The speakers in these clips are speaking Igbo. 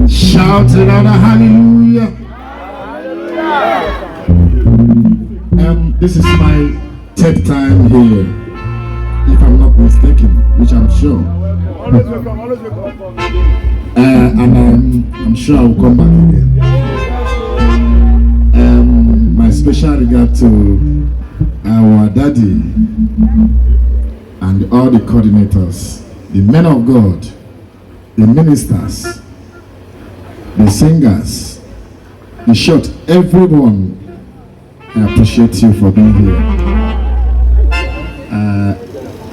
Shout it out, hallelujah. This is my third time here, if I'm not mistaken, which I'm sure. Always welcome, always welcome. And I'm sure I will come back again. My special regard to our daddy and all the coordinators, the men of God, the ministers, the singers, in short, everyone. I appreciate you for being here.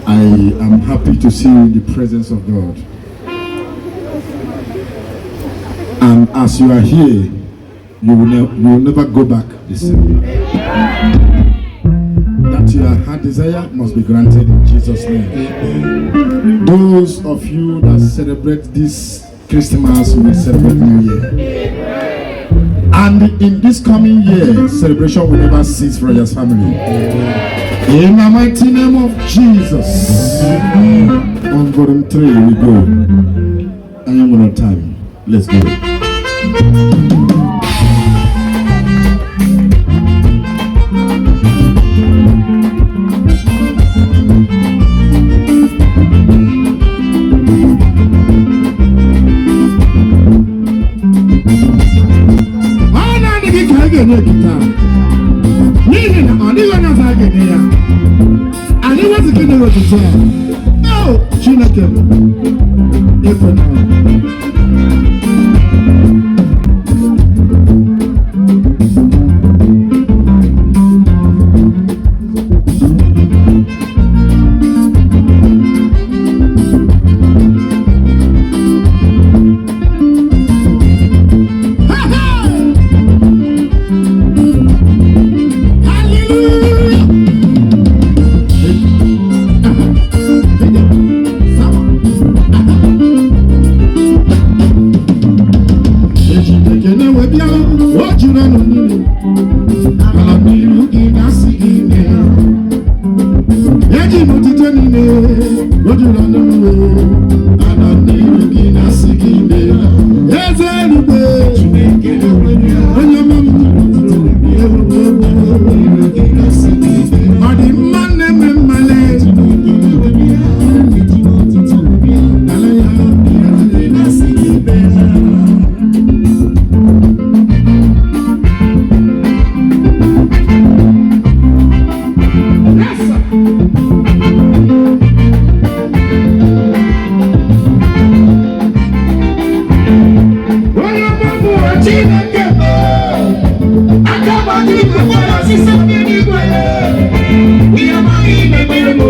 I am happy to see you in the presence of God. And as you are here, you will never go back the same. That your heart desire must be granted in Jesus' name. Those of you that celebrate this Christmas will celebrate New Year. And in this coming year, celebration will never cease for your family. In the mighty name of Jesus. On volume 3, we go. I am on time. Let's go. Ọ naanị gị ka a ga-enye gị taa, n'ihi na ọ dịghị onye ọzọ a ga-enye ya. Anyị wezụga inye gị otuto a, o Chineke m, ekwena. Ha, ha! Hallelujah! Eji m ekele wee bịa, o juru ọnụ mmiri. Ala n'iru gị na-asị gị mee. Eji m otito niile, o juru ọnụ mmiri. Ala n'iru gị na-asị gị mee. Eze eluigwe, onye ọma m, ọ dị mma na-eme mmale. Ala ya. Yes, sir. Onye ọma bụ Chineke m, aka gbajiri mkpụrụ osisi n'eluigwe. Ihe amaghị mebiri m,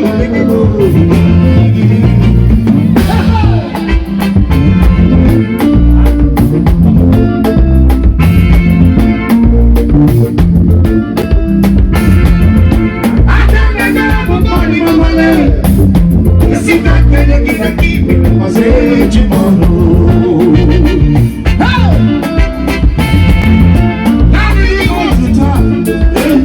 mebiri m. Aka na-enyere m mmadụ mmanụ. Isi ka kele gị na ka ibe ọzọ eji m ọnụ. Hey! Naanị ihe otuto a, eh.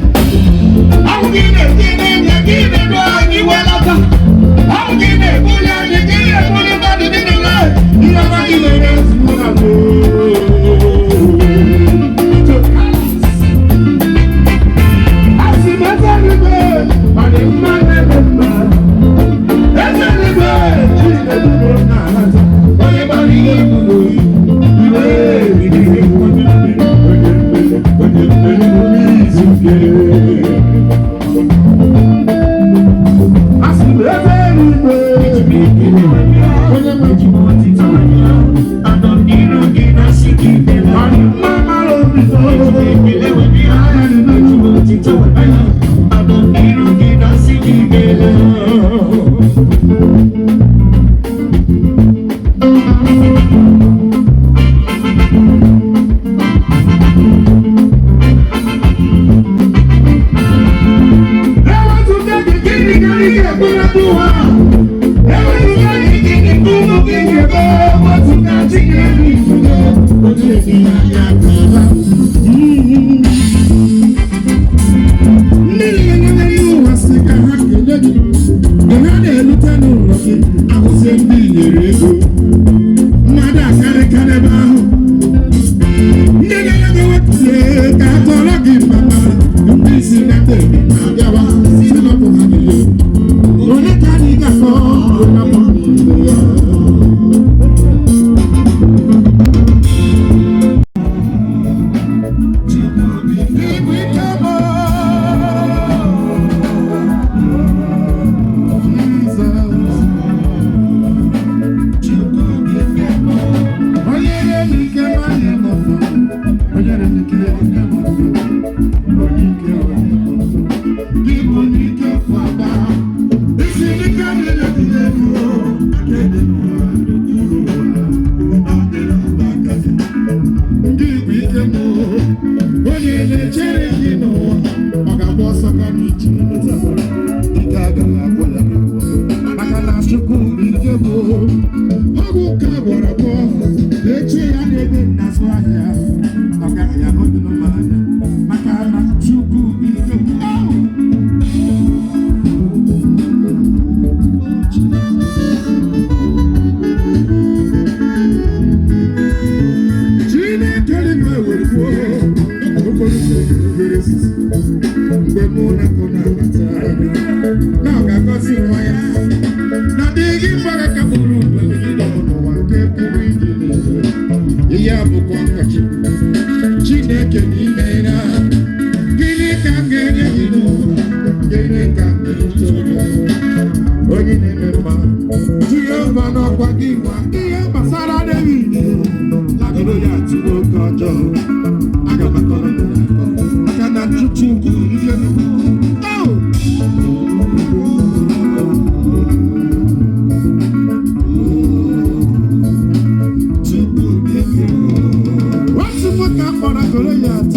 Ihe a bụkwa ọkọchị. Chineke n'ime ya. Gịnị ka m ga-enye gị n'ụwa? Gịnị ka m ga-etoro? Onye na-eme mma. Jehova n'ọkwa gị nwa ihe gbasara David. Lagoro ya tụrụ oke ọjọọ. Aga m akọrọ gị akọ. Maka na Chukwu ihe Oh! Chukwu biko. Otu nwoke a kpọrọ Goliat,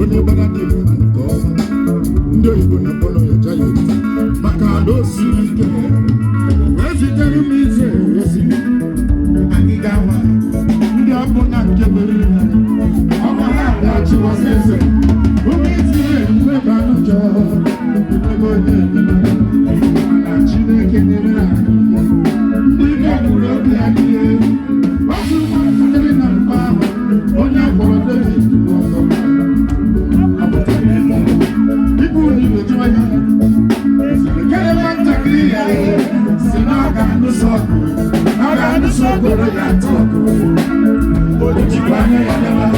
onye gbara dị mma nke ọma. Ndị oyibo na-akpọ ya giant, maka na o siri ike. Wee zitere m Izrel ozi, anyị ga-ama ndị ọbụla nke meriri ha. Ọkwa ha ga-achịwasị eze. Ụmụ Izrel nweba n'ụjọ, ebe onye enyemaka. Mana Chineke nyere ha aka. Ndị bịakwuru obi ha niile. Otu nwatakịrị na mba ahụ, onye akpọrọ David bụ ọzọ. Ibu n'igwe jụọ ya, "Kere nwatakịrị ya si na ọ ga-alụso ọgụ, na ọ ga-alụso Goliat ọgụ." O jikwa anya ya bịawa.